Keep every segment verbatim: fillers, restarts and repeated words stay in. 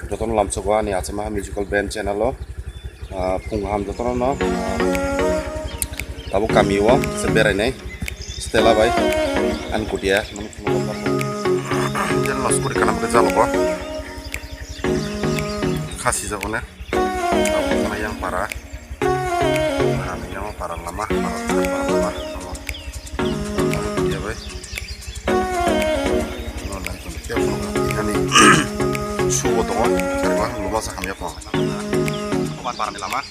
Jotono lamsogo ani Achama Musical Band channel o, ah, phung ham jotono no, ah, tabuk kami o se berainai Stella bai ani kutia. Channel no sukuri kanam ke jalo ko khasi jago ne. Tabuk yang para. Para ni yang para lama, para lama. Iya bai. Nani subo tongo, karima lubasa hamya ko. Oban para ni lama.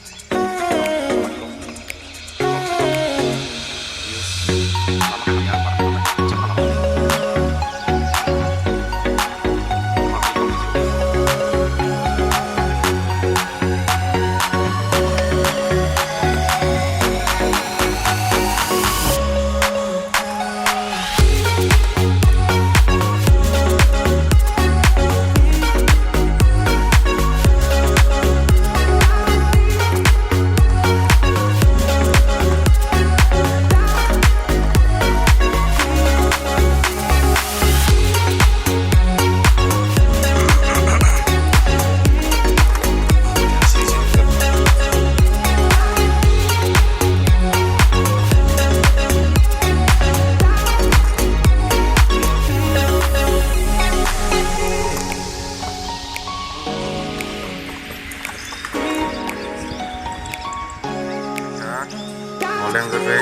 Moleng jagwi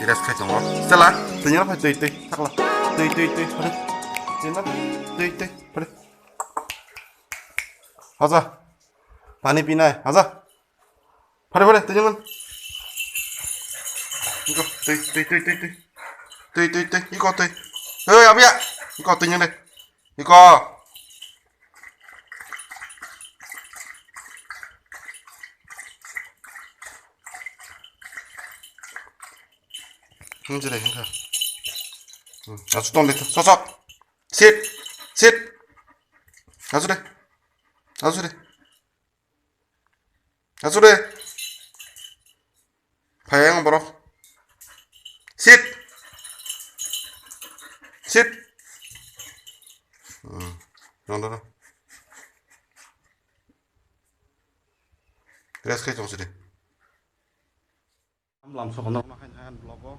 rest khai tongo. Stella, twi nang phai, twi, twi, sakla. Twi, twi, twi, phai. Twi nang, twi, twi, phai. Haja. Pani pinai, haja. Phai, phai, twi nang. Iko, twi, twi, twi, twi, twi. Twi, twi, twi, iko, twi. Oi, abiya. Iko, twi nang de. Iko. Hinjre hinka. Hmm, asu tong de. Sok, sok. Sit. Sit. Asu de. Asu de. Asu de. Phai ang borok. Sit. Sit. Hmm. Nang doro. Rest khai tong sidi. Lam sok nang hai hai blogo.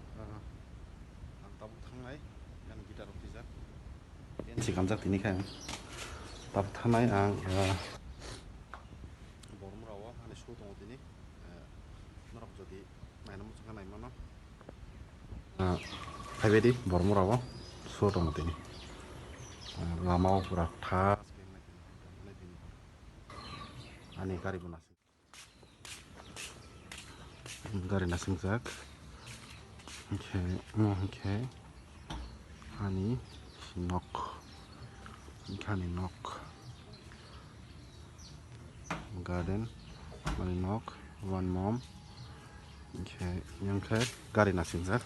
Ang tabuk thangnai. Yang gitar rok tijak. Yang si kamjak tini khai. Tabuk thangnai ang. Bormura o ani show tongo tini. Norok jodi naina muchung kha naimano. Phaibaidi Bormura o show tongo tini. Lama o pura tha. Ani gari bo nasing. Gari nasingjak. Hinkhe, omo hinkhe ani nok. Hinkhe ani nok. Garden, ani nok, one mom. Hinkhe, hinkhe gari nasingjak.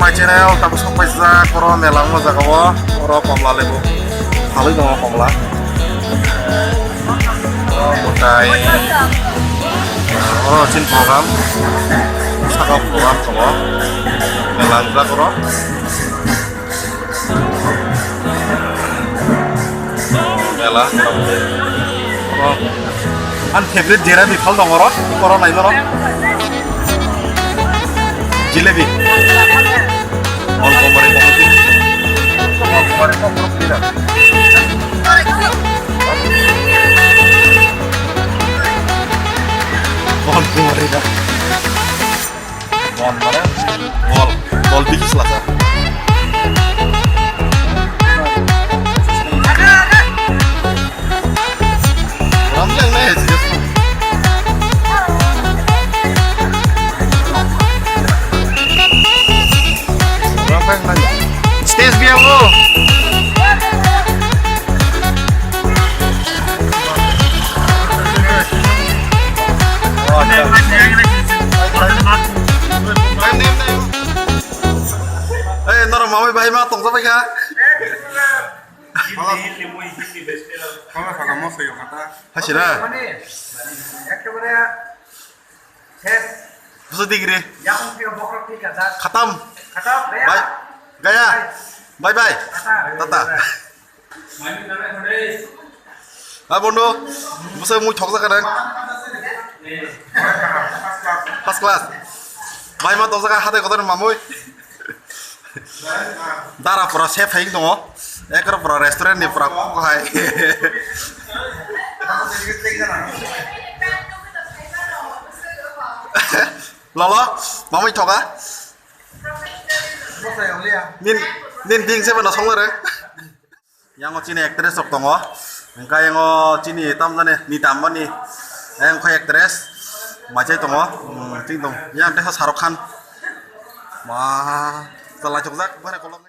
My channel, tamo sok paisa, koro mela wngma jaga o, oro komla lebu, phalwi tongo komla. Oro mwtai. Oro chin program. Saka program tongo. Melangjak oro. Mela. Oro. Ani favorite jera ni phal tongo oro. Oro nai mano. Jilebi. Mol komori komori. Mol komori komori. Bon, bon, rida. Bon, mana? Bol, bol bigi selasa. Ramjak nai, jelas. Stage biang lo. Oh, ada. Name, name, name. Eh, Aro mamai bai ma tongsa bai kha. Hindi, Hindi, moi Hindi best friend. Kono saka mo sayo kata. Hasira. Mane, ekebare ses. Buso digre. Yang ke bokrok ke kata. Khatam. Khatam, ya. Bye. Gaya. Bye. Bye bye. Tata. Tata. Ha bondo, bwsai mui thokjak ka nang. First class. Bai ma tokjak ka hatai kotor mamui. Dara pura chef hai tongo. Ekro pura restaurant ni pura kok hai. Lolo, mamui thoka. Nin, nin ding se bana songmare. Yang o chini actress rok tongo. Hingke yang o chini tamjani Nita Ambani. Yang khe actress. Maichai tongo. Hmm, chini tong. Yang tesa Shahrukh Khan. Ma, chalai chukjak, bare kolom.